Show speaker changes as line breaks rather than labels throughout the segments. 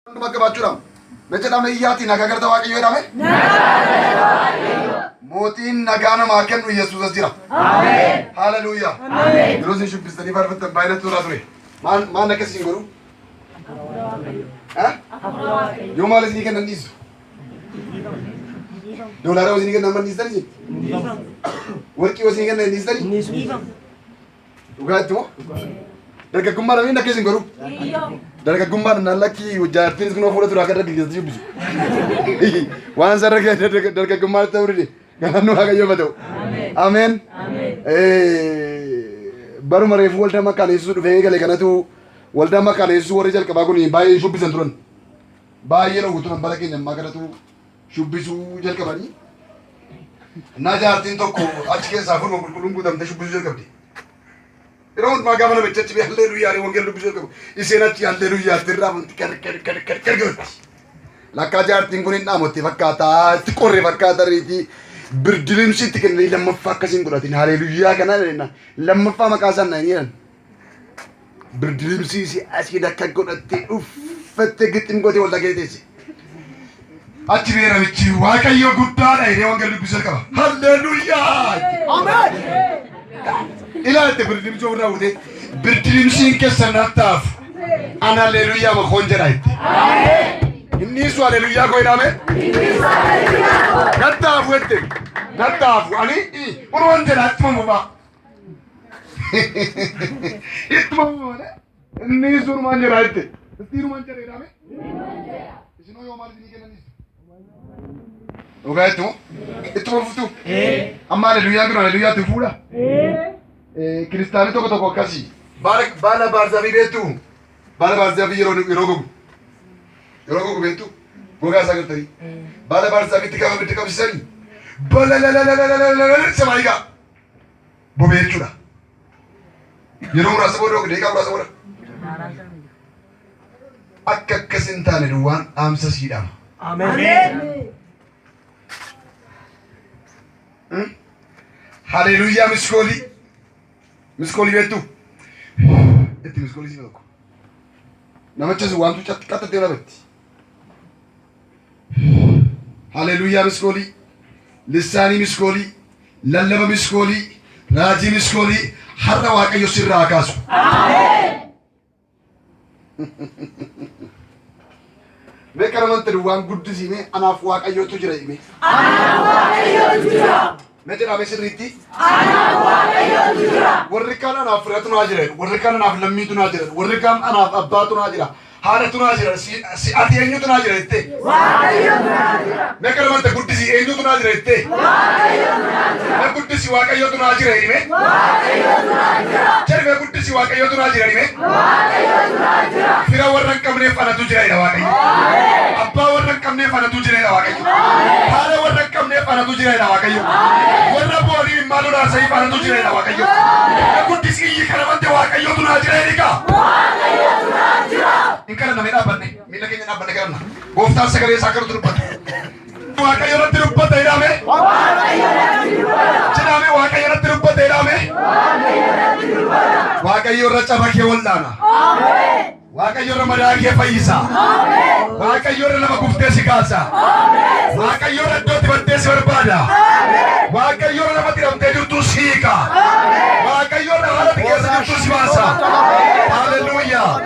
Hundumaa qabaachuudha. Mee jedhame iyyaatii nagaa galata Waaqayyoo jedhame. Mootiin nagaa namaa kennu Yesuus as jira. Haleluuyaa. Yeroo isin shubbistanii faarfattan baay'ee natti tolaa ture. Maal maal akkas isin godhu? Eh? Yoo maal isinii kennan dhiisu? Doolaara yoo isinii kennan man dhiistanii? Warqii yoo isinii kennan hin dhiistanii? Dhugaa itti moo? Dargaggummaa namni akka isin godhu. Dargaggummaan naan lakkii jaartiin kunoo fuula ture akka dargaggeessatti shubbisu. Waan sarara dargaggummaa ta'uu dide. Galanni Waaqayyoof haa ta'u. Ameen. Baruma reefuu waldaa makkaan yesuus dhufee eegale kanatu waldaa makkaan yesuus warri jalqabaa kun baay'ee shubbisan turan. Baay'ee dhowwu turan bara keenya ammaa kanatu shubbisuu jalqabanii. Innaa jaartiin tokko achi keessaa furma qulqulluun guutamtee shubbisuu jalqabde. Yeroo hundumaa gaafa namichi achi bee halleeluyyaa jedhee wangeela dubbisuu jalqabu isheen achi halleeluyyaa itti irraa wanti kar kar kar kar kar gooti. Lakkaa jaartiin kun hin dhaamotte fakkaata itti qorre fakkaata reetii birdilimsi itti kennanii lammaffaa akkasiin godhatin halleeluyyaa kana jenna lammaffaa maqaa isaan naan jedhan. Birdilimsii si asiin akka godhattee uffattee gixxim gootee waldaa keessa teesse. Achi bee namichi Waaqayyo guddaadha jedhee wangeela dubbisuu jalqaba. Halleeluyyaa! Ilaalte birdilimsii ofirraa fuutee birdilimsiin keessan nattaafu an halleeluyyaa makoon jedha itti. Inni isu halleeluyyaa koo jedhame? Nattaafu jette. Nattaafu ani unuman jedha ittuma fufaa. Ittuma fufaa malee. Inni isu unuman jedha jette. Isti unuman jedha jedhame? Isinoo yoo maal isinii kennanis? Dhugaa jettu ittuma fuftu. Amma haleluyaa kun haleluyaa itti fuudha. Kiristaanni tokko tokko akkasii. Baala baala baarzaafii beektu. Baala baarzaafii yeroo yeroo gogu. Yeroo gogu beektu. Gogaa isaa galtanii. Baala baarzaafiitti gaafa ibidda qabsiisanii. Balalalalalalalala samaa egaa. Bobee jechuudha. Yeroo muraasa booda daqiiqaa muraasa booda. Akka akkas hin taane duwwaan dhaamsa sii dhaama. Haleluuyaa miskoolii. Miskoolii beektu? Itti miskoolii siif tokko. Namichas waantu qaxxattee dhabatti. Haleluuyaa miskoolii. Lissaanii miskoolii. Lallaba miskoolii. Raajii miskoolii. Har'a Waaqayyo sirraa haa kaasu. Mee kana manta duwwaan guddisii mee anaaf Waaqayyootu jira hime.
Anaaf Waaqayyootu jira.
Mee jedhaa mee sirriitti.
Anaaf Waaqayyootu jira.
Warri kaan anaaf firatu naa jira jedhu. Warri kaan anaaf lammiitu naa jira jedhu. Warri kaan anaaf abbaatu naa jira. Haadhatu naa jira. Si si ati eenyutu naa jira jettee.
Waaqayyootu naa jira.
Mee kana manta guddisii eenyutu naa jira jettee.
Waaqayyootu naa jira.
Mee guddisi Waaqayyootu naa jira jedhime.
Waaqayyootu naa jira.
Jedhi mee guddisi Waaqayyootu naa jira jedhime.
Waaqayyootu naa jira.
Fira warra hin qabneef anatu jira jedha Waaqayyo. Abbaa warra hin qabneef anatu jira jedha Waaqayyo. Haadha warra hin qabneef anatu jira jedha Waaqayyo. Warra bo'anii immaan lolaasaniif anatu jira jedha Waaqayyo. Mee guddisi iyyi kana mante Waaqayyootu naa jira jedhi kaa.
Waaqayyootu naa jira.
Hin kadhanna mee dhaabbanne miila keenya dhaabbanne kadhanna. Gooftaan sagalee isaa akkanatti dubbata. Waaqayyo irratti dubbata jedhame.
Waaqayyo irratti dubbata.
Jedhame Waaqayyo irratti dubbata jedhame.
Waaqayyo irratti dubbata.
Waaqayyo irra caba kee wal'aana.
Ameen.
Waaqayyo irra madaa kee fayyisa.
Ameen.
Waaqayyo irra lafa kuftee si kaasa.
Ameen.
Waaqayyo irra iddootti baddee si barbaada.
Ameen.
Waaqayyo irra lafa hidhamtee jirtu si hiika.
Ameen.
Waaqayyo irra haala ati keessa jirtu si baasa. Haleluuyaa.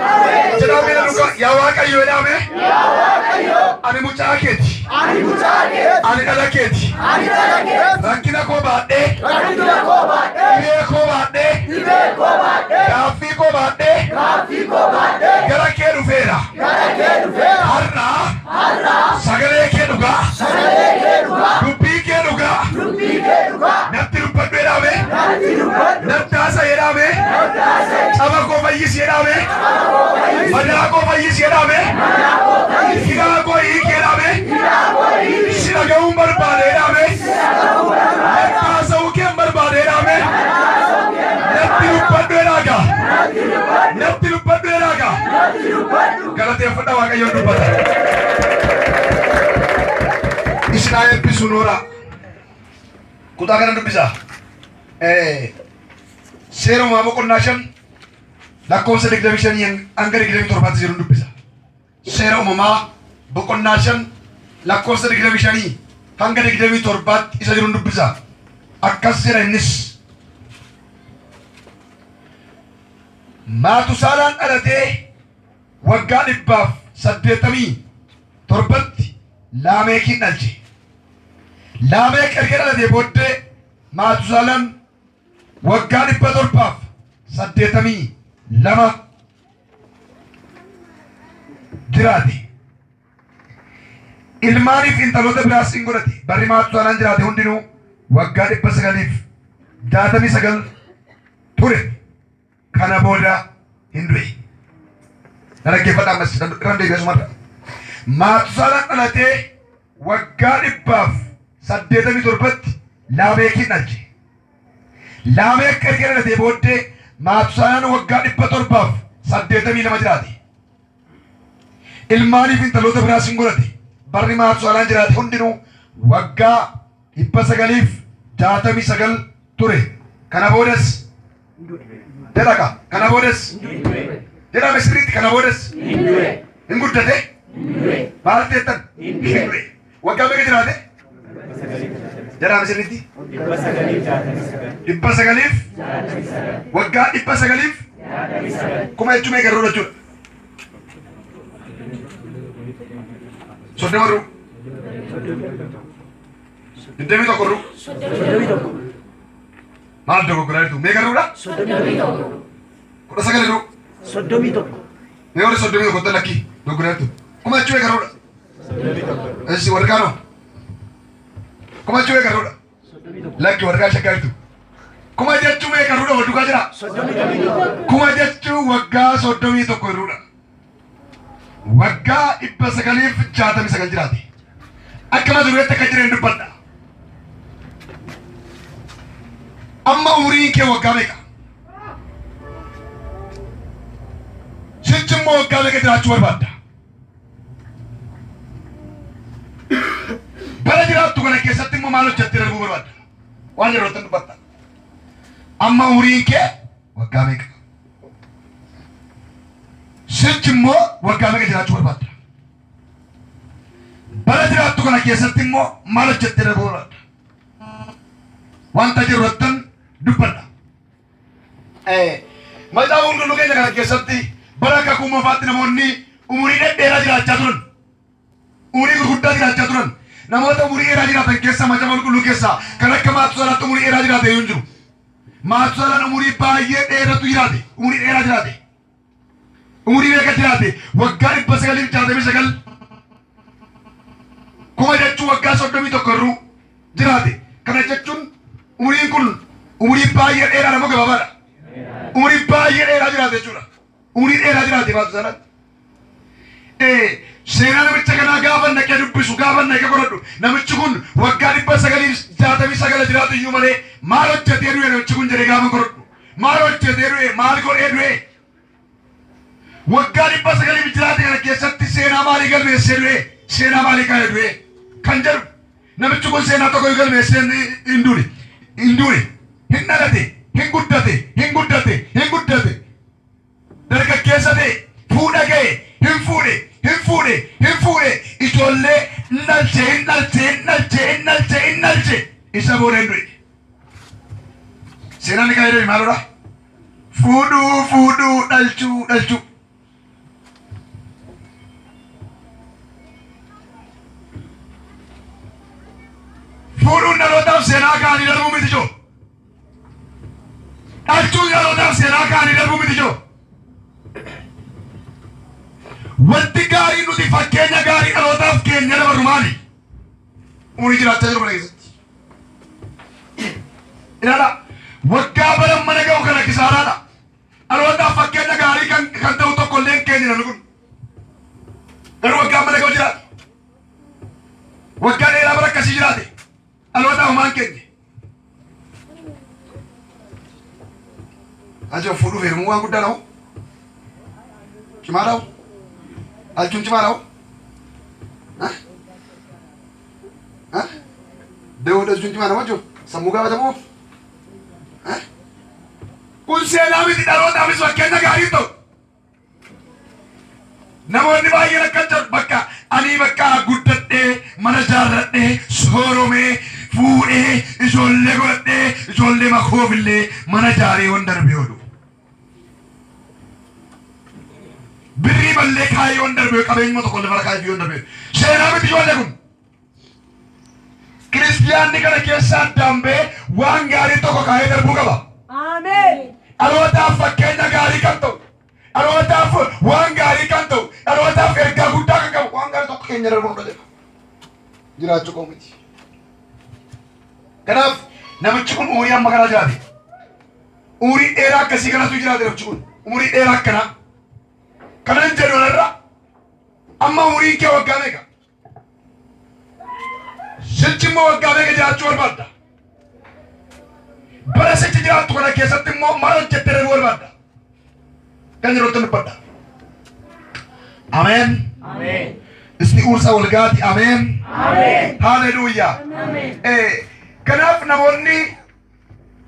Jedhame dhugaa yaa Waaqayyo jedhame.
Yaa Waaqayyo,
Ani mucaa keeti.
ani mucaa keeti.
Ani dhala keeti.
Ani dhala keeti.
Rakkina koo baadhee.
Rakkina koo baadhee,
Dhibee koo baadhee.
dhibee koo baadhee,
Gaaffii koo baadhee.
gaaffii koo baadhee
Gara kee dhufeera.
gara kee dhufeera.
Har'a
Har'a
sagalee kee dhugaa.
sagalee kee dhugaa,
Dubbii kee dhugaa.
dubbii kee dhugaa
Natti dubbadhu jedhame.
natti dubbadhu.
Natti haasa jedhame.
Natti haasa'i.
Caba koo fayyisi jedhame. Madaa koo fayyisi jedhame.
Madaa koo fayyisi.
Hidhaa koo hiiki jedhame.
Hidhaa koo hiiki.
Si dhaga'uun barbaade jedhame.
Dhaga'uu barbaada.
Natti haasa'uu kee barbaade jedhame.
Haasa'uu kee
Natti dubbadhu jedhaagaa.
natti dubbadhu.
Natti dubbadhu jedhaagaa.
Natti dubbadhu.
Galateeffadha Waaqayyoon dubbata. Isin haa eebbisu noora. Kutaa kana dubbisa. Seera uumamaa boqonnaa 5 lakkoofsa 25 hanga 27tti jiru dubbisa. Seera Uumamaa boqonnaa 5 lakkoofsa 25 hanga 27tti isa jiruun dubbisa. Akkas jedha innis. Maatusaalaan dhalatee waggaa 187tti Laameekiin dhalche. Laameek erga dhalatee booddee Maatusaalaan waggaa 782 jiraate. Ilmaaniif intaloota biraas in godhate. Barri Maatusaalaan jiraate hundinuu waggaa 969 ture. Kana booda hin du'e. Na dhaggeeffadhaa ammas irran deebi'ee asumarra. Maatusaalaan dhalatee waggaa 187tti Laameekiin dhalche. Laameek erga dhalatee booddee Maatusaalaan waggaa 782 jiraate. Ilmaaniif intaloota biraas hin godhate. Barri Maatusaalaan jiraate hundinuu waggaa 969 ture. Kana boodas jedha ka. Kana boodas jedhame sirriitti kana boodas hin guddate. Maal jettan? Hin du'e. Waggaa meeqa jiraate? Jedhame sirriitti. Dhibba sagaliif waggaa dhibba sagaliif kuma jechuun meeqa irra jechuudha? 30 ruu. 21 ruu. Maal dogoggoraa jirtu? Meeqa ruudha? 19 ruu.
31.
Mee warri 31 lakkii dogoggoraa jirtu. Kuma jechuun meeqa ruudha? Esi warri kaanoo? Kuma jechuun meeqa ruudha? Lakki warri kaan shakkaa jirtu. Kuma jechuun meeqa ruudha wal duukaa jira? Kuma jechuun waggaa 31 ruudha. Waggaa 969 jiraate. Akka mata dureetti akka jireen dubbadha. Amma umuriin kee waggaa meeqa? Sichi immoo waggaa meeqa jiraachuu barbaadda? Bara jiraattu kana keessatti immoo maal hojjettee darbuu barbaadda? Waan yeroo itti dubbatta. Amma umuriin kee waggaa meeqa? Sichi immoo waggaa meeqa jiraachuu barbaadda? Bara jiraattu kana keessatti immoo maal hojjettee darbuu barbaadda? Wanta jiru irrattan dubbadha. Macaafa qulqulluu keenya kana keessatti bara kakuu moofaatti namoonni umurii dhedheeraa jiraachaa turan. Umurii gurguddaa jiraachaa turan. Namoota umurii dheeraa jiraatan keessaa macaafa qulqulluu keessaa kan akka Maatusaalaatti umurii dheeraa jiraate iyyuu hin jiru. Maatusaalaan umurii baay'ee dheeratu jiraate. Umurii dheeraa jiraate. Umurii meeqa jiraate? Waggaa 969 kuma jechuun waggaa 31 irruu jiraate. Kana jechuun umuriin kun umurii baay'ee dheeraa moo gabaabaadha? Umurii baay'ee dheeraa jiraate jechuudha. Umurii dheeraa jiraate Maatusaalaatti. Seenaa namicha kanaa gaafa naqee dubbisu gaafa naqee qoradhu namichi kun waggaa 969 jiraatu iyyuu malee maal hojjetee du'e namichi kun jedhee gaafa qoradhu maal hojjetee du'e maal godhee du'e waggaa 900 jiraate kana keessatti seenaa maalii galmeessee du'e seenaa maalii kaa'ee du'e kan jedhu namichi kun seenaa tokko galmeessee hin duune hin duune hin dhalate hin guddate hin guddate hin guddate dargaggeessa ta'e fuudha ga'e hin fuudhe hin fuudhe hin fuudhe ijoollee hin dhalche hin dhalche hin dhalche hin dhalche hin dhalche isa booda hin du'e. Seenaan ni kaa'ee du'e maalodha? Fuudhuu fuudhuu dhalchuu dhalchuu. Fuudhuun dhalootaaf seenaa kaa'anii darbuu miti joo. Dhalchuun dhalootaaf seenaa kaa'anii darbuu miti joo. Wanti gaarii nuti fakkeenya gaarii dhalootaaf keenya dabarru maali? Umurii jiraachaa jiru kana keessatti. Ilaala waggaa bara mana ga'u kana kisaaraadha. Dhalootaaf fakkeenya gaarii kan ta'u tokko illee hin keenya namni kun. Garuu waggaa mana ga'u jiraate. Waggaa dheeraa bara akkasii jiraate. Dhalootaaf homaa hin keenye. Ajab fuudhuuf heerumuu waan guddaa na'u. Cimaa dha'u. Dhalchuun cimaa dha'u. Da'uu dhalchuun cimaa nama jiru. Sammuu gaafatamuuf. Kun seenaa miti dhalootaafis fakkeenya gaarii ta'u. Namoonni baay'een akka jedhu bakka ani bakka guddadhee mana jaarradhee sooromee fuudhee ijoollee godhadhee ijoollee makoofillee mana jaaree yoon darbee oolu. Birrii mallee kaayee yoon darbee qabeenyuma tokko lafa kaayee yoon darbee. Seenaa miti ijoollee kun. Kiristiyaanni kana keessa addaan ba'ee waan gaarii tokko kaayee darbuu qaba.
Ameen.
Dhalootaaf fakkeenya gaarii kan ta'u, dhalootaaf waan gaarii kan ta'u, dhalootaaf ergaa guddaa kan qabu waan gaarii tokko keenya darbuu nurra jira. Jiraachuu qabu miti. Kanaaf namichi kun umurii amma kanaa jiraate. Umurii dheeraa akkasii kanatu jiraate namichi kun. Umurii dheeraa akkanaa. Kanan jedhu irra amma umuriin kee waggaa meeqa? Sichi immoo waggaa meeqa jiraachuu barbaadda? Bara sichi jiraattu kana keessatti immoo maal hojjettee darbuu barbaadda? Kan yerootti dubbadha. Ameen.
Ameen.
Isti uursa walgaati. Ameen.
Ameen.
Haleluuyaa.
Ameen.
Kanaaf namoonni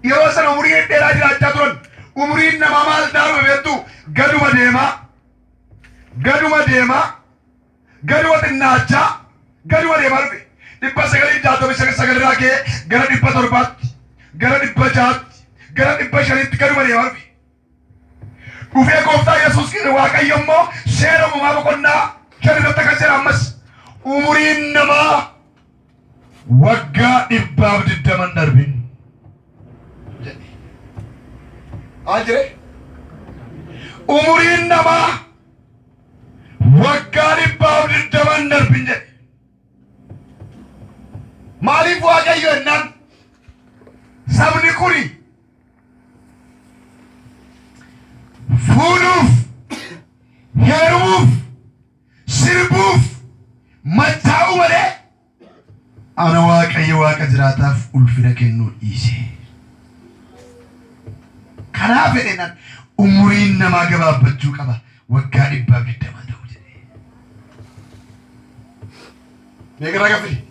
yeroo sana umurii dheeraa jiraachaa turan umuriin namaa maal ta'uu beektu gaduma deemaa gaduma deemaa gaduma xinnaachaa gaduma deemaa dhufe 969 irraa ka'ee gara 700tti gara 600tti gara 500tti gaduma deemaa dhufe. Dhufee gooftaa Yesuus Waaqayyo immoo seera uumamaa boqonnaa 5 irratti akkas jedha ammas umuriin namaa waggaa 120 darbin. Maal jedhe? Umuriin namaa waggaa 120 darbin jedhe. Maaliif Waaqayyo jennaan sabni kuni fuudhuuf, heerumuuf, sirbuuf, machaa'uu malee ana Waaqayyo Waaqa jiraataaf ulfina kennuu dhiise. Kanaaf jedheenaan umuriin namaa gabaabbachuu qaba waggaa 120 ta'u jedhee. Meeqa irraa gaffide?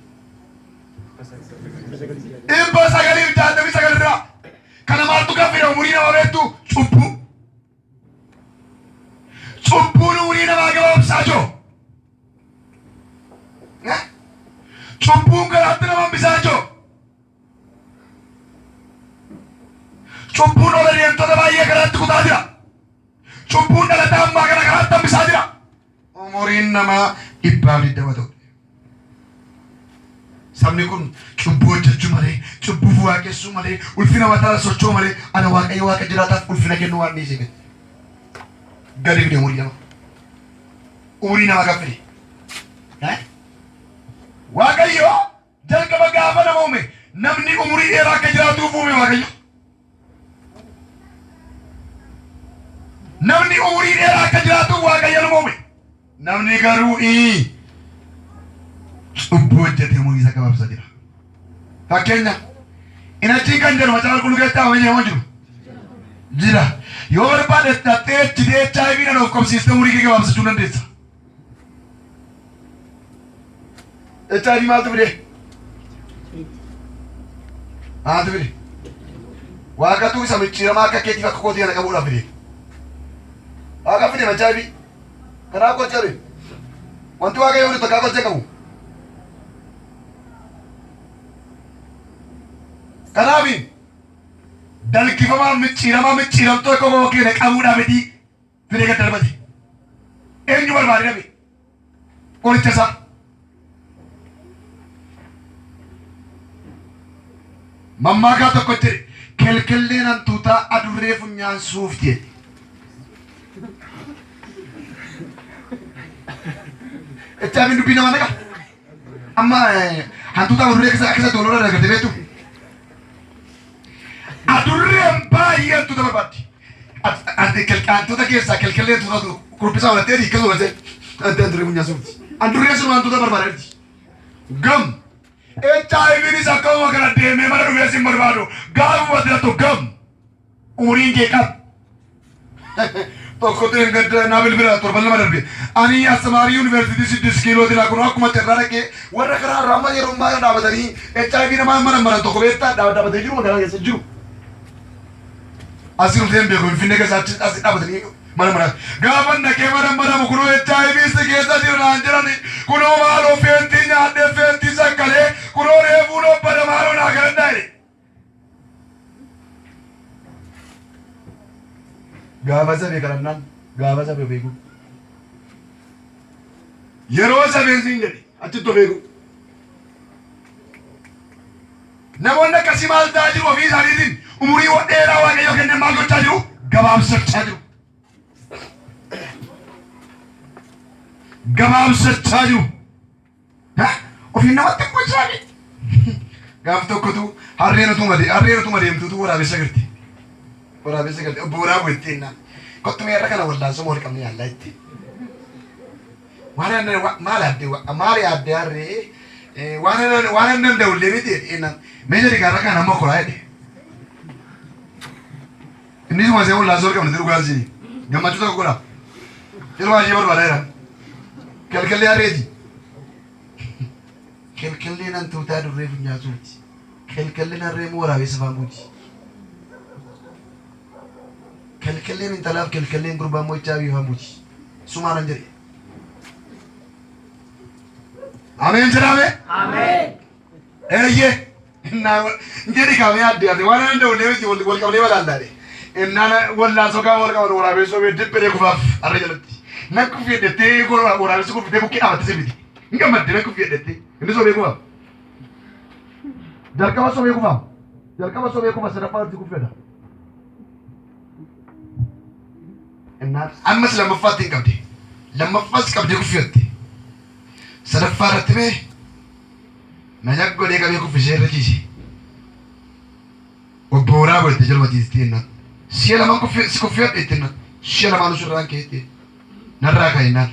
969 irraa. Kana maaltu gaffide umurii namaa beektu? Cubbuu. Cubbuun umurii namaa gabaabsaa jiru. Cubbuun garaatti nama hambisaa jiru. Cubbuun ola deemtota baay'ee garaatti kutaa jira. Cubbuun dhalataa ammaa kana garaatti hambisaa jira. Umuriin namaa 120 ta'u. Sabni kun cubbuu hojjechuu malee, cubbuuf waaqessuu malee, ulfina mataa socho'uu malee, ana Waaqayyo Waaqa jiraataaf ulfina kennuu waan dhiisee miti. Gadi fide umurii namaa. Umurii namaa gad fide. Waaqayyo jalqaba gaafa nama uume namni umurii dheeraa akka jiraatuuf uume Waaqayyo. Namni umurii dheeraa akka jiraatuuf Waaqayyo nama uume. Namni garuu cubbuu hojjetee umurii isa gabaabsa jira. Fakkeenya inachiin kan jedhu macaafa qulqulluu keessatti haamamee jira moo jiru? Jira. Yoo barbaade dhattee ejjitee HIV dhaan of qabsiistee umurii kee gabaabsachuu dandeessa. HIV maaltu fide? Maaltu fide? Waaqatu isa micciiramaa akka keetiif akka kootii kana qabuudhaaf fide. Waaqa fide HIV. Karaa qoricha qabe. Wanti Waaqayyo fide takkaa qoricha qabu. Kanaaf dalgifamaa micciiramaa micciiramtuu akka koo keenya qabuudhaaf fedhii fidee gad darbate. Eenyu barbaade dhabe? Qoricha isaa. Mammaakaa tokko jedhe kelkelleen hantuutaa adurree funyaan suufti jedhe. HIV'n dubbii namaa naqa. Amma hantuuta adurree keessa akka isa dooloora agartee beektu. Adurreen baay'ee hantuuta barbaaddi. Hantuuta keessaa kelkellee hantuuta kuruphisaa godhattee hiikkatu godhattee adda adurree funyaan suufti. Adurreen sun hantuuta barbaaddi. Gam. HIVnis akkuma kana deemee mana dhufee sin barbaadu. Gaafuma filattu gam. Umuriin kee qab. Tokkotu hin gadda naa bilbila torban lama darbe. Ani astamaarii yuunivarsiitii 6 kiilooti laa kun akkuma carraa dhaqee warra karaa irraa amma yeroo ammaa kana dhaabatanii HIV namaa mana maran tokko beektaa dhaabatanii jiru magaalaa keessa jiru. Asii dhufee hin beeku Finfinnee keessa achi asii dhaabatanii Mana mana gaafa dhaqee mana manamu kunoo HIV si keessa jiru naan jedhani kunoo maaloo feentii nyaadhee feentii sakkalee kunoo reefuu lobbada maaloo naa kadhadhaa jedhe. Gaafa sabe kadhannaan gaafa sabe of eeguu. Yeroo sabeen siin jedhe achitti of eeguu. Namoonni akkasii maal ta'aa jiru ofii isaaniitiin umurii dheeraa Waaqayyo kenne maal gochaa jiru? Gabaabsachaa jiru. Gabaabsachaa jiru. Ha? Ofiin namatti hin bulchaani. Gaaf tokkotu harreen utuma harreen utuma deemtutu waraabessa garte. Waraabessa garte obbo Waraaboo itti jennaan. Kottu mee har'a kana wallaansoo wal qabne yaallaa itti. Waan annan maal adde maal yaadde harree waan annan waan annan danda'u illee miti jennaan. Mee jedhi gaarra kana amma koraa jedhe. Inni suma ishee wallaansoo wal qabne dhugaa ishee gammachuu tokko godha. Ilma ishee barbaadaa jira. Kelkellee harreeti. Kelkelleen hantuutaa durree funyaasuuti. Kelkelleen harree immoo waraabessa afaan guuti. Kelkelleen intalaaf kelkelleen gurbaa immoo HIV afaan buuti. Sumaanan jedhe. Ameen jedhame.
Ameen.
Eeyyee. Innaan jedhi kaamee adde ati waan danda'u illee miti wal qabnee balaallaadhe. Innaan wallaansoo gaafa wal qaban waraabessoo bee diphee kufaaf harree jalatti. Nan kufi jedhettee waraabessi kuftee bukkee dhaabatte sirbiiti. Hin gammadde nan kufi jedhettee. Inni sobee kufaaf. Jalqaba sobee kufaaf. Jalqaba sobee kufa sadaffaa irratti kuffedha. Innaan ammas lammaffaatti hin qabde. Lammaffaas qabdee kuffette. Sadaffaa irratti mee na godhee qabee kuffisee irra ciise. Obbo Waraaboo itti jaluma ciistee jennaan. Si'a lamaan si kuffiyadhe itti jennaan. Si'a lamaanuu sirraan ka'e itti. Narraa ka'e jennaan.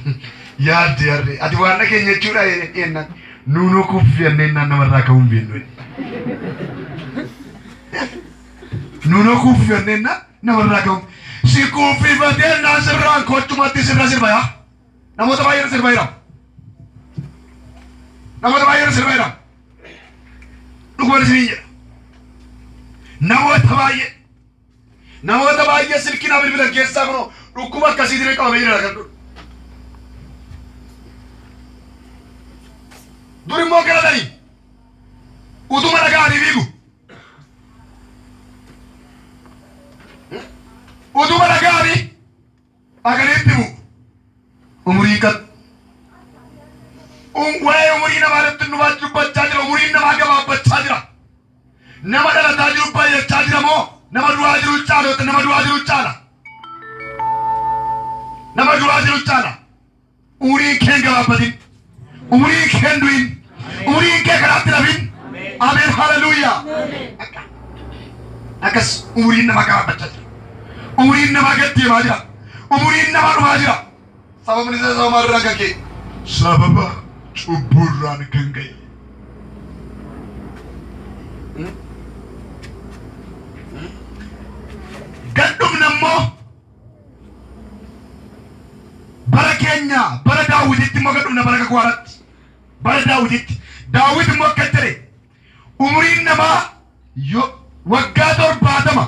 Yaadde harree ati waan dhageenya jechuudha jennaan. Nuunoo kuffiyannee jennaan namarraa ka'uu hin beeknu. Nuunoo kuffiyannee jennaan namarraa ka'uu. Si kuffifatee jennaan sirraan kochumatti sirra sirba yaa. Namoota baay'een sirba jira. Namoota baay'een sirba jira. Dhuguma isiniin jedha. Namoota baay'ee. Namoota baay'ee silkii naa bilbilan keessaa kunoo dhukkuba akkasiitiin qabamee jira kan dur. Dur immoo galatanii utuma dhaga'anii fiigu. Utuma dhaga'anii dhaqanii itti bu'u. Umurii kan waa'ee umurii namaa irratti nu dubbachaa jira. Umuriin namaa gabaabbachaa jira. Nama dhalataa jiru baay'achaa jira moo nama du'aa jiru caala? Nama du'aa jiru caala. Nama du'aa jiru caala. Umuriin kee hin gabaabbatin. Umuriin kee hin du'in. Umuriin kee karaatti hafin. Ameen haleluuyaa. Akkas umuriin namaa gabaabbachaa jira. Umuriin namaa gad deemaa jira. Umuriin namaa dhumaa jira. Sababni isaa sababa maalirraan kan ka'e? Sababa cubbuurraan kan ka'e. Gad dhumna immoo bara keenya bara Daawititti immoo gad dhumna bara kakuu haaraatti. Bara Daawititti. Daawit immoo akka jedhe umuriin namaa yoo waggaa 70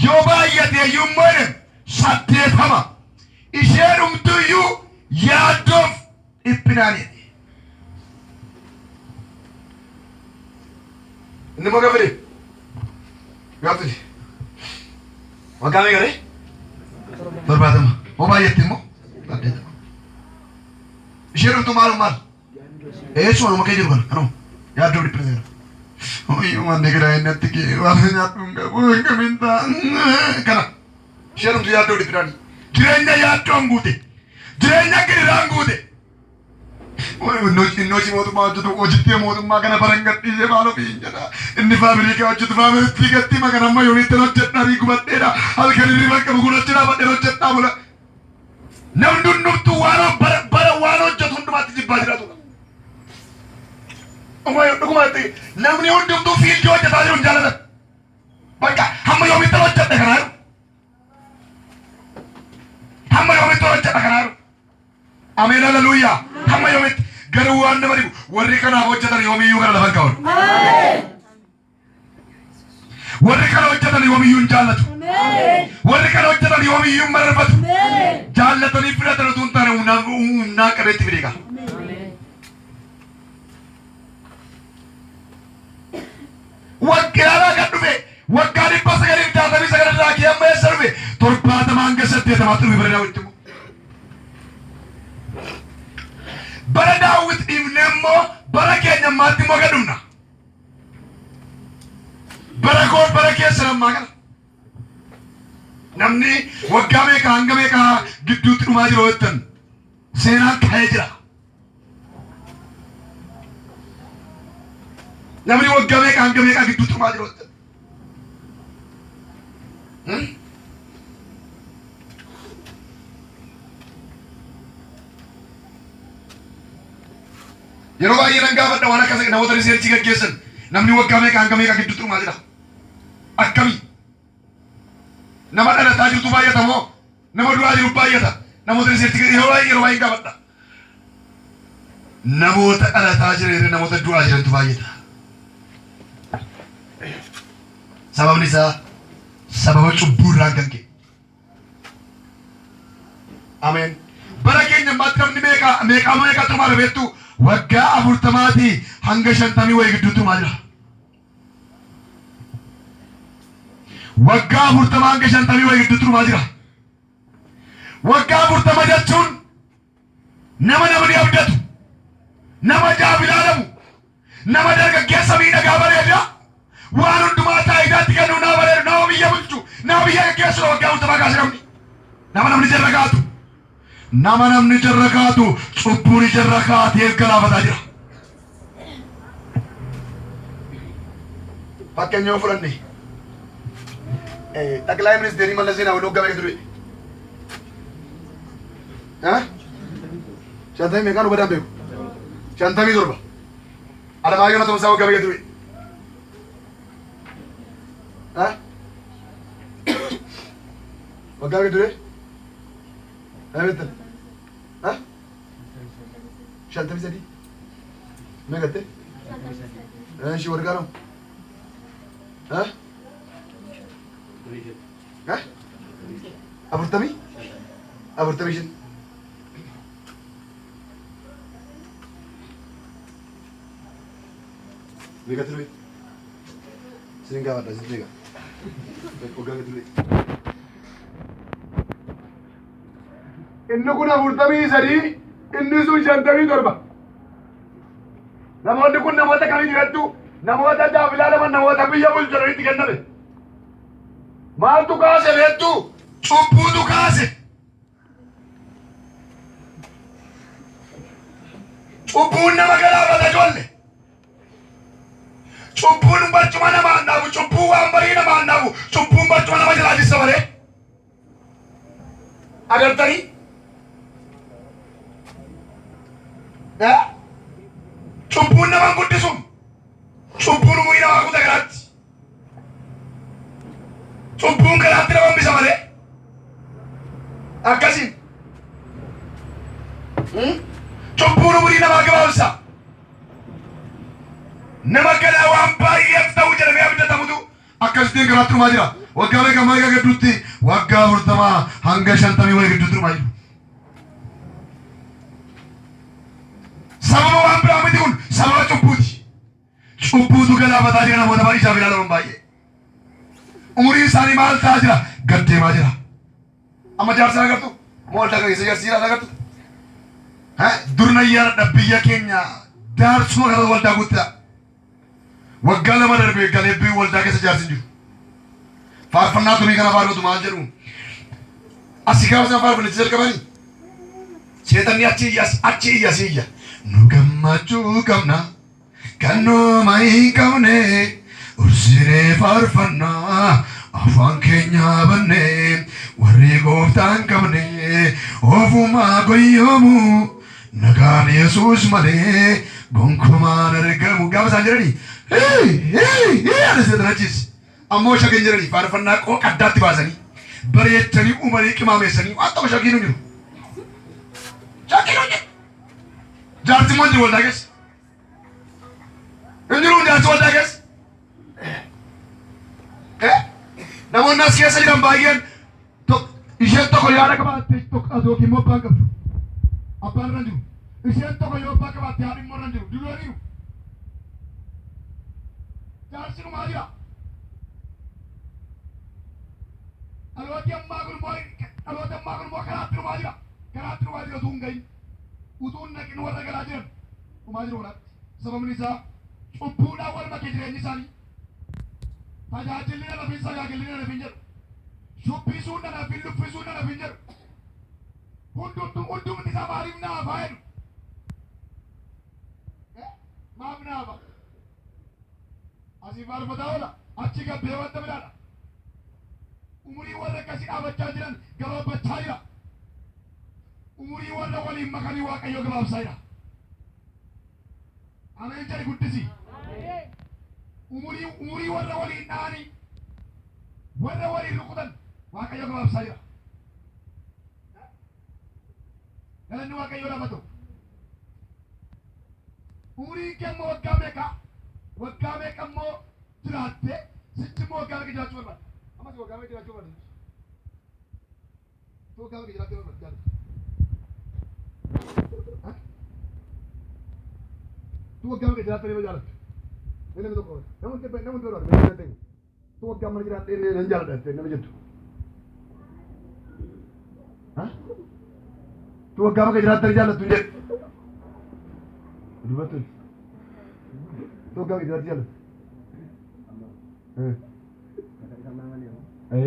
yoo baay'ate iyyuu immoo jedhe 80 ishee dhumtu iyyuu yaaddoof dhiphinaan jedhe. Inni immoo gaafa fide gaafa fide waggaa meeqa ree? 70. Hoo baay'atte immoo 80. Ishee dhumtu maal maal? Eessuma nama kee jiru kana kanuma yaaddoof dhiphina kana. Hoyyuu manni kiraa inni atti kee waan nyaadhu hin qabu hin qabiin ta'a kana. Ishee dhumtu yaaddoof dhiphinaan jireenya yaaddoon guute jireenya gidiraan guute. Inni hojii mootummaa hojjetu hojjettee mootummaa kana baran gadhiisee maal ofiin jedha. Inni faabiriikaa hojjetu faabiriitti gatti makan amma yoomitti hojjedha rii gubadheedha. Halkan hirriba qabu kun achi dhaabadhee hojjedhaa bula. Namni hundumtuu waan bara bara waan hojjetu hundumaatti jibbaa jiraatudha. Dhugumaatti namni hundumtuu fiildii hojjetaa jiru hin jaalatan. Bakka hamma yoomitti hojjedha kanaa jiru. Hamma yoomitti hojjedha kanaa jiru. Ameen haleluuyaa. Hamma yoomitti garuu waan nama dhibu warri kanaaf hojjetan yoomiyyuu kana lafa hin kaa'an. Warri kana hojjetan yoomiyyuu hin jaallatu. Warri kana hojjetan yoomiyyuu hin mararfatu. Jaallatanii fudhatan utuu hin taane humnaan humnaan qabeetti fide egaa. Waggaa kan dhufe waggaa 969 irraa kee amma eessa dhufe 70 hanga 80tti dhufe bara Daawit immoo. Bara Daawit dhiifnee immoo bara keenya ammaatti immoo gad dhufna. Bara koo bara keessan ammaa kana. Namni waggaa meeqa hanga meeqa gidduutti dhumaa jiru jettan seenaan ka'ee jira. Namni waggaa meeqa hanga meeqa gidduutti dhumaa jiru jettan. Yeroo baay'ee nan gaafadha waan akkas namoota riseerchii gaggeessan namni waggaa meeqa hanga meeqa gidduutti dhumaa jira. Akkami? Nama dhalataa jirtu baay'ata moo nama du'aa jiru baay'ata? Namoota riseerchii yeroo baay'ee gaafadha. Namoota dhalataa jiran irra namoota du'aa jirantu baay'ata. Sababni isaa sababa cubbuu irraan kan ka'e. Ameen. Bara keenya ammaatti namni meeqa meeqa meeqa dhumaa jira beektu? Waggaa 40-tii hanga 50 wayii gidduutti dhumaa jira. Waggaa 40 hanga 50 wayii gidduutti dhumaa jira. Waggaa 40 jechuun nama namni abdatu, nama jaaf ilaalamu, nama dargaggeessa miidhagaa bareedaa, waan hundumaa taayidaatti kennu nama bareedu, nama biyya bulchu, nama biyya geggeessu waggaa 40 kaase namni. Nama namni jarra kaatu. Nama namni jarra kaatu cubbuun jarra kaatee galaafataa jira. Fakkeenya yoo fudhanne ጠቅላይ ሚኒስትር መለስ ዜናዊ waggaa meeqa ture? Shantamii meeqaan hubadaan beeku? 57. Alamaayyoo Atomsaa waggaa meeqa ture? Waggaa meeqa ture? Beektan? 53. Meeqatte? Ishii warri kaanoo? Afurtamii? 45. Meeqatti ture? Isin gaafadha, isin meeqa? Waggaa meeqa ture? Inni kun 43, inni sun 57. Namoonni kun namoota kamii jirattu? Namoota jaaf ilaalaman, namoota biyya bulchananitti kenname. Maaltu kaase beektu? Cubbuutu kaase. Cubbuun nama galaafata ijoollee. Cubbuun barcuma namaan dhaabu, cubbuun waan barii namaan dhaabu, cubbuun barcuma nama jalaa jissa malee. Agartanii? Eh? Cubbuun nama hin guddisu. Cubbuun umurii namaa kuta garaatti. Cubbuun garaatti nama hambisa malee. Akkasii. Cubbuun umurii namaa gabaabsa. Nama ganaa waan baay'eef ta'u jedhamee abdatamutu akkasittiin garaatti dhumaa jira. Waggaa meeqa meeqa gidduutti? Waggaa 40 hanga 50 wayii gidduutti dhumaa jiru. Sababa waan biraa miti, kun sababa cubbuuti. Cubbuutu galaafataa jira namoota baay'ee isaaf ilaalaman baay'ee. Umuriin isaanii maal ta'aa jira? Gad deemaa jira. Amma jaarsa agartu? Moo waldaa keessa jaarsi jiraata agartu? Dur nan yaadadha, biyya keenya jaarsuma kana waldaa guuttidha. Waggaa 2 darbe galeebbii waldaa keessa jaarsi hin jiru. Faarfannaa durii kana faarfatu maal jedhu? Asii gaafa isaan faarfannicha jalqabanii seexanni achi iyya achi iyya asii iyya. Nu gammachuu qabna kan nooma hin qabne, ursinee faarfannaa afaan keenya banne, warri gooftaa hin qabne ofumaa goyyoomu, nagaan Yesuus malee gonkumaan argamu gaafa isaan jedhanii ani seexan achiis ammoo shakin jedhanii faarfannaa qooqa addaatti baasanii bareechanii uumanii qimaameessanii waan tokko shakiin hin jiru. Shakiin hin jiru. Jaarsi immoo hin jiru waldaa keessa. Hin jiru jaarsi waldaa keessa. Namoonni Namoonni as keessa jiran baay'een isheen tokko yaada qabaatte tokko yookiin immoo abbaan qabdu. Abbaan irra hin jiru. Isheen tokko yoo abbaa qabaatte haadhi immoo irra hin jiru. Dulooniiru. Jaarsi dhumaa jira. Dhalooti ammaa kun immoo dhaloota ammaa kun immoo karaatti dhumaa jira. Karaatti dhumaa jira utuu hin gahin. Utuu hin naqin warra galaa jiran dhumaa jiru karaatti. Sababni isaa cubbuudhaan wal make jireenyi isaanii. Tajaajilli na lafin sagaagilli na lafin jedhu. Shubbisuun na lafin luffisuun na lafin jedhu. Hundumtu hundumti isaa maaliif na hafaa jedhu. Maaf na hafa? Asii faarfataa oola. Achi gabbee wanta biraadha. Umurii warra akkasii dhaabachaa jiran gabaabbachaa jira. Umurii warra waliin makanii Waaqayyo gabaabsaa jira. Ameen jedhi guddisi. Umurii warra waliin dha'anii warra waliin rukutan Waaqayyo gabaabsaa jira. Galanni Waaqayyo lafa ta'u. Umuriin kee immoo waggaa meeqa? Waggaa meeqa immoo jiraattee sichi immoo waggaa meeqa jiraachuu barbaadda? Ammas waggaa meeqa jiraachuu barbaadda? Waggaa meeqa jiraachuu barbaadda? Tu waggaa meeqa jiraattee nama jaalattu? Namni tokko namni barbaadu meeqa jiraattee? Tu waggaa mana jiraadhee nan jaaladha jettee nama jettu. Tu waggaa meeqa jiraattee jaallattu hin jedhu. Dubartoonni. Tu waggaa meeqa jiraattee jaallattu?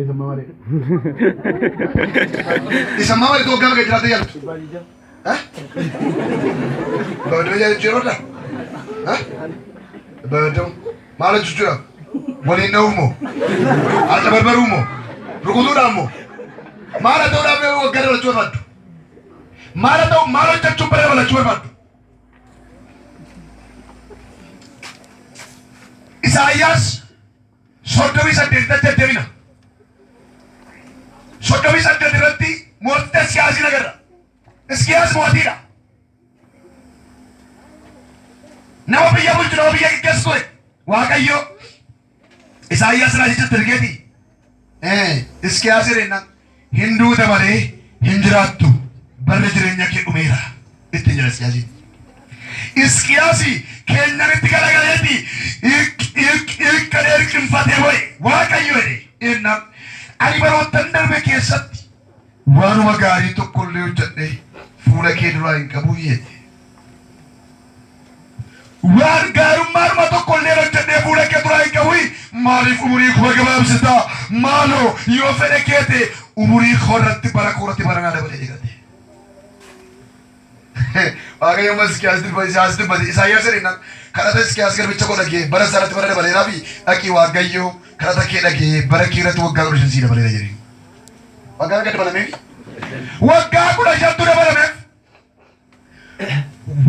Isammaa malee. Isammaa malee tu waggaa meeqa jiraattee jaallattu? Baaduu jechuu yeroo dha? Baaduu maal jechuudha? Waliin dha'uu moo? Adda barbaruu moo? Rukutuudhaan moo? Maal haa ta'uudhaaf waggaa dabalachuu barbaaddu? Maal haa ta'u maal hojjechuun bara dabalachuu barbaaddu? Isaayyaas 38 deddeebina. 38 irratti mooticha Iskiyaasiin agarra. Iskiyaas mootiidha. Nama biyya bulchu, nama biyya geggeessu ture. Waaqayyo Isaayyaas raajichatti ergeeti. Iskiyaas jedheenna hin duuta malee hin jiraattu, barri jireenya kee dhumeera ittiin jedha Iskiyaasiin. Iskiyaasi keenyanitti garagaleeti hiik hiik hiik jedhee hirqinfatee boo'e. Waaqayyo jedhe jennaan ani baroottan darbe keessatti waanuma gaarii tokkollee hojjedhee fuula kee duraa hin qabu jedhe. Waan gaarummaadhuma tokkollee hojjedhee fuula kee duraa hin qabu, maaliif umurii koo gabaabsita? Maaloo yoo fedhe kee ta'e umurii koo irratti bara koo irratti bara naa dabalee jedhate. Waaqayyo amma Iskiyaas dubbate, Isaayyaas dubbate. Isaayyaas jedheenna kadhata Iskiyaas garbicha koo dhagee bara isaa irratti bara dabaleeraa fi dhaqii Waaqayyo kadhata kee dhagee bara kee irratti waggaa 15 sii dabaleera jedheen. Waggaa meeqa dabalameef? Waggaa 15tu dabalameef.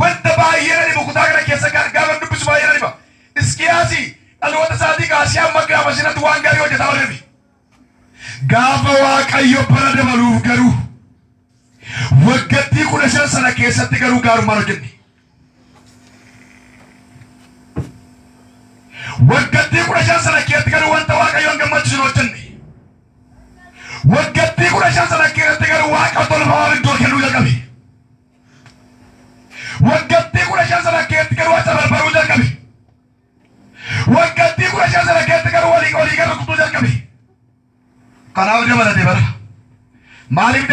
Wanta baay'ee na dhibu kutaa kana keessa gaafa dubbisu baay'ee na dhiba. Iskiyaasi dhaloota isaatii kaasee amma gaafa sinatti waan gaarii hojjetaa ooleefi. Gaafa Waaqayyo bara dabaluuf garuu waggattii 15 sana keessatti garuu gaarummaan hojjenne. Waggattii 15 sana keessatti garuu wanta Waaqayyoon gammachiisu hin hojjenne. Waggattii 15 sana keessatti garuu Waaqa tolfamaa iddoo kennuu jalqabe. Waggattii 15 sana keessatti garuu acha barbaruu jalqabe. Waggattii 15 sana keessatti garuu walii olii gara rukutuu jalqabe. Kanaaf dabalate bara. Maaliif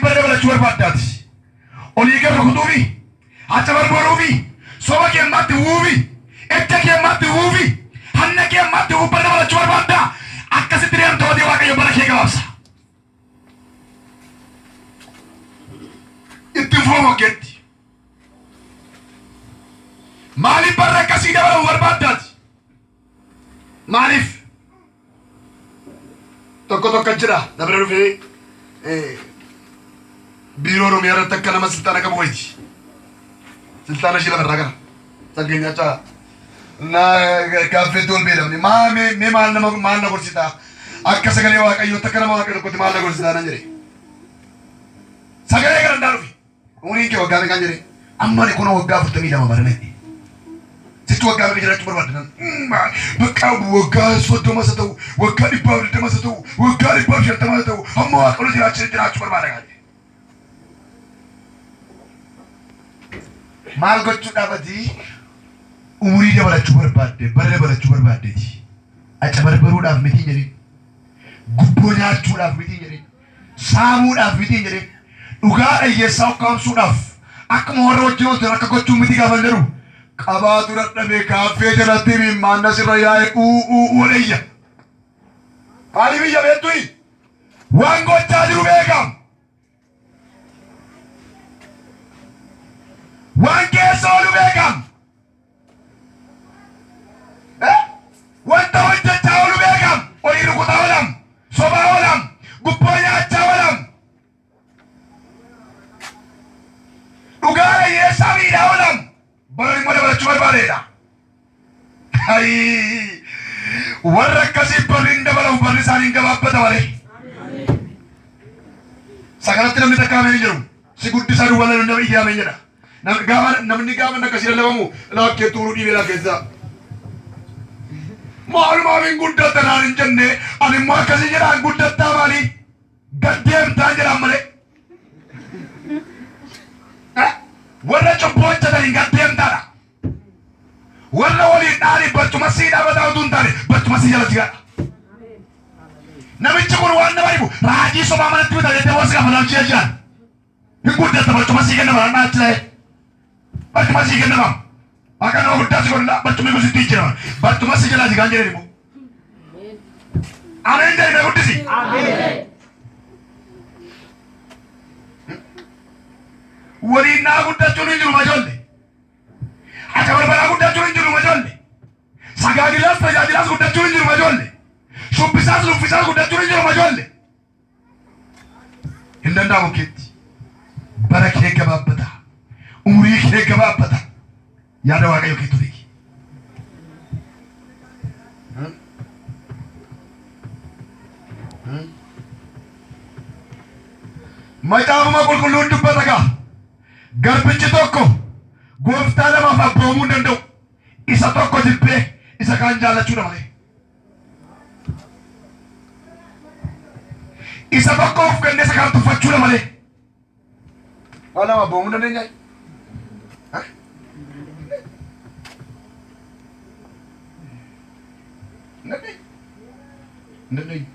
bara dabalachuu barbaaddaati? Olii gara rukutuufi, acha barbaruufi, soba kee ammaatti wuufi, ejja kee ammaatti wuufi, hanna kee ammaatti wuuf bara dabalachuu barbaaddaa? Akkasitti deemta hojii Waaqayyo bara kee gabaabsa. Ittiin fufa waggeetti. Maaliif barra akkasii dabalamu barbaaddaati? Maaliif? Tokko tokko jira na bira dhufee biiroo Oromiyaa irratti akka nama silxaana qabu wayiiti. Silxaana ishee lafarraa kana. Fakkeenyaa caa. Na gaaffeetti ol beelamne maa mee mee maal nama maal na gorsitaa? Akka sagalee Waaqayyootti akka nama Waaqayyo tokkotti maal na gorsitaa nan jedhe. Sagalee kana naa dhufe. Umuriin kee waggaa meeqaan jedhe? Amma ani kunoo waggaa 42 barana jedhe. Sitti waggaa meeqa jiraachuu barbaadda nan? Bakka waggaa 30 haa ta'u, waggaa 120 haa ta'u, waggaa 150 haa ta'u, hamma Waaqayyo jiraachuu barbaada gaadhe. Maal gochuudhaaf ati umurii dabalachuu barbaadde, bara dabalachuu barbaaddeeti? Acabarbaruudhaaf miti hin jedhin. Gubboo nyaachuudhaaf miti hin jedhin. Saamuudhaaf miti hin jedhin. Dhugaa hiyyeessaa ukkaamsuudhaaf akkuma warra wajjin hojjetan akka gochuun miti gaafa hin jedhu. Qabaatu dadhabee kaaffee jalatti imimmaan sirra yaa'e uu uu uu dheeyya. Haali biyya beektuyi waan gochaa jiru beekam. Waan keessa oolu beekam. Wanta hojjechaa oolu beekam. Olii rukutaa oolam. Sobaa oolam. Gubboo nyaachaa oolam. Dhugaa hiyyeessaa miidhaa oolam. Bara immoo dabalachuu barbaadeedha. Ayii! Warra akkasii barri hin dabalamu, barri isaanii hin gabaabbata malee. Isa kanatti namni takka ameen hin jedhu. Si guddisaa duwwaa namni iyyee ameen jedha. Namni gaafa namni gaafa inni akkasii lallabamu laakkee tuuruu dhiibee laakkeessaa. Maalumaaf hin guddatta naan hin jenne, ani immoo akkasii jedhaan guddattaa maali? Gad deemtaan jedhaan malee. Warra cubbuu hojjetaniin gad deemtaadha. Warra waliin dha'anii barcuma sii dhaabataa utuu hin taane barcuma sii jala jigaadha. Namichi kun waan nama dhibu raajii sobaa manatti bita jettee waan si gaafatan ji'a ji'aan. Hin guddatta, barcuma sii kennama dhadhaa achi ta'e. Barcuma sii kennama. Waaqa nama guddaa si godha, barcumni kun sitti jijjiirama. Barcuma sii jalaa jigaan jedhani immoo. Ameen jedhi, mee guddisi. Waliin naa guddachuun hin jiru majoollee. Akka barbaraa guddachuun hin jiru majoollee. Sagaagilaas tajaajilaas guddachuun hin jiru majoollee. Shubbisaas luffisaas guddachuun hin jiru majoollee. Hin danda'amu keetti. Bara kee gabaabbata. Umurii kee gabaabbata. Yaada Waaqayyo keetu beeki. Macaafuma qulqulluun dubbata gaa. Garbichi tokko gooftaa lamaaf abboomuu hin danda'u. Isa tokko jibbee isa kaan jaallachuudha malee. Isa tokko of kennee isa kaan tuffachuudha malee. Waan lama abboomuu hin dandeenyaa? Hin dandeenyu. Hin dandeenyu.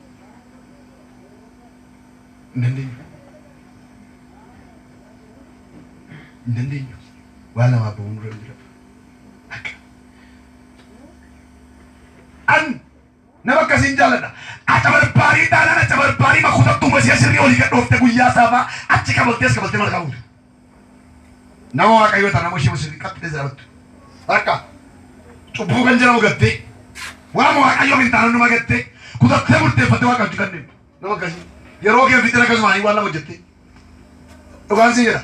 Hin dandeenyu. Hin dandeenyu. Waan lama abboomuu nurra hin jiraatu. Akka. An nama akkasiin jaalladha. Acabarbaarii taanaan acabarbaarii makutattuu masiya sirrii olii gad dhoofte guyyaa saafaa achi kabaltee as kabaltee malkaa buutu. Nama Waaqayyoo taanaan immoo ishee sirrii qaxxitee jiraattu. Akka cubbuu kan jedhamu gattee waan Waaqayyoof hin taane hundumaa gattee kutattee murteeffattee Waaqa hojii kan deemtu. Nama akkasii yeroo kee fixin akkasumaanii waan lama hojjettee. Dhugaan siin jedha.